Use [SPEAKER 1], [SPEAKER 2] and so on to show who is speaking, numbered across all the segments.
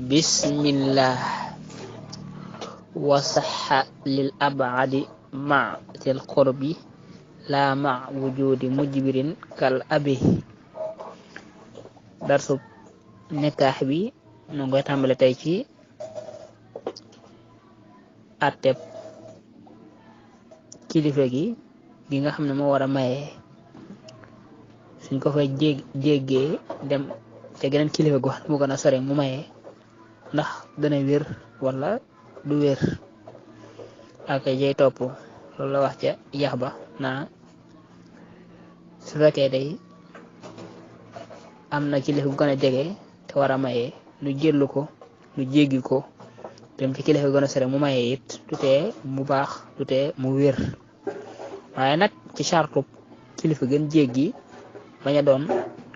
[SPEAKER 1] bismillah wasaxa lil abadi ma til qurbi la ma wujudi mujbirin kal abi darsu nekaax bi nu ngoy tàmbale tey ci atteb kilifa gi nga xam ne moo war a maye suñ ko fay jéggee dem te geneen kilifa gu mu gën a sore mu maye ndax dana wér wala du wér ak jey topp loolu la wax ca yax ba naa su fekkee day am na kilifa gu gën a jege te war a maye nu jëllu ko nu jéggi ko dem ci kilifa gën a sore mu maye it du tee mu baax du tee mu wér waaye nag ci chartu kilifa gën jéggi bañ a doon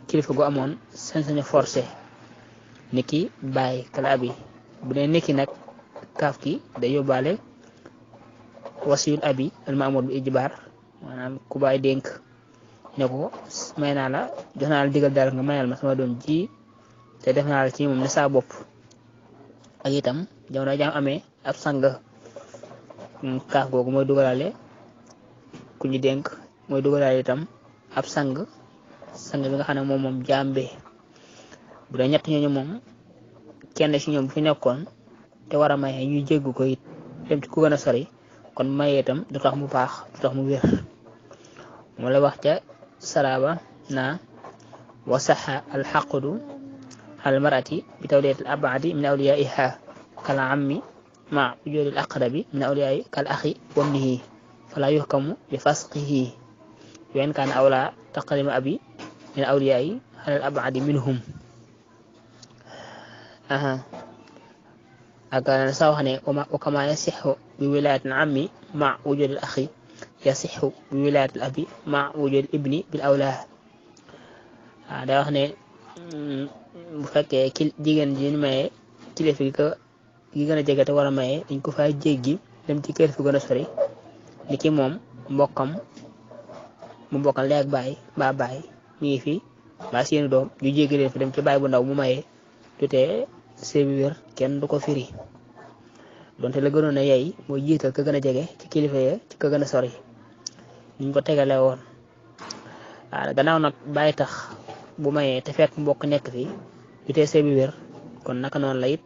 [SPEAKER 1] kilifa gu amoon sañ-sañu forcé niki bàyyi kala abi bu dee niki nag kaaf ki day yóbbaale wasiyul abi al maamur bi ijbaar maanaam ku bàyyi dénk ne ko may naa la jox naa la digal daal nga mayal ma sama doom ji te def naa la ci moom ne saa bopp ak itam jamono jam amee ab sang kaaf googu mooy dugalaale ku ñu dénk mooy dugalaale itam ab sang bi nga xam ne moom jàmbe bu dee ñett ñooñu moom kenn ci ñoom bu fi nekkoon te war a maye ñuy jéggu ko it dem ci ku gën a sori kon maye itam du tax mu baax du tax mu wér mu la wax ca saraba na wasaxa alxaqudu al marati bi tawliyat al abadi min awliyaiha kal ammi ma wujudi al aqrabi min awliyai kal axi wamnihi fala yuhkamu bi fasqihi wen kaan awla taqdim abi min awliyai al abadi minhum ak sa wax ne wa kama yasixu bi wilayat al ammi ma wujudi al axi yasixu bi wilayat al abi ma wujudi al ibni bil awla daa wax ne bu fekkee jigéen ji ñu maye kilifa gi gën a jege te war a maye dañ ko fay jéggi dem ci kër fi gën a sori ni ki moom mbokkam mu bokkal leeg baay ba baay mi ngi fi ba seeni doom ñu jéggi leen fi dem ci baay bu ndaw mu maye du tee sëy bi wér kenn du ko firi donte la gënoon a yey mooy jiital ka gën a jege ci kilifa ya ci ka gën a sori ñu ko tegale woon waaw gannaaw nag bàyyi tax bu mayee te fekk mbokk nekk fi du tee sëy bi wér kon naka noonu la it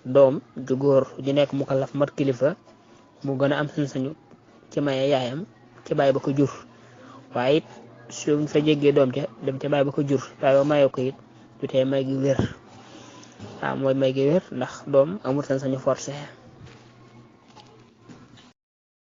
[SPEAKER 1] doom ju góor ju nekk mu kalaf mat kilifa mu gën a am sañ-sañu ci maye yaayam ci bàyyi ba ko jur waaye it suñ fa jéggee doom ca dem ca bàyyi ba ko jur waaye mayoo ko it du tee may gi wér waaw mooy may gi wér ndax doom amul sañ-sañu forcé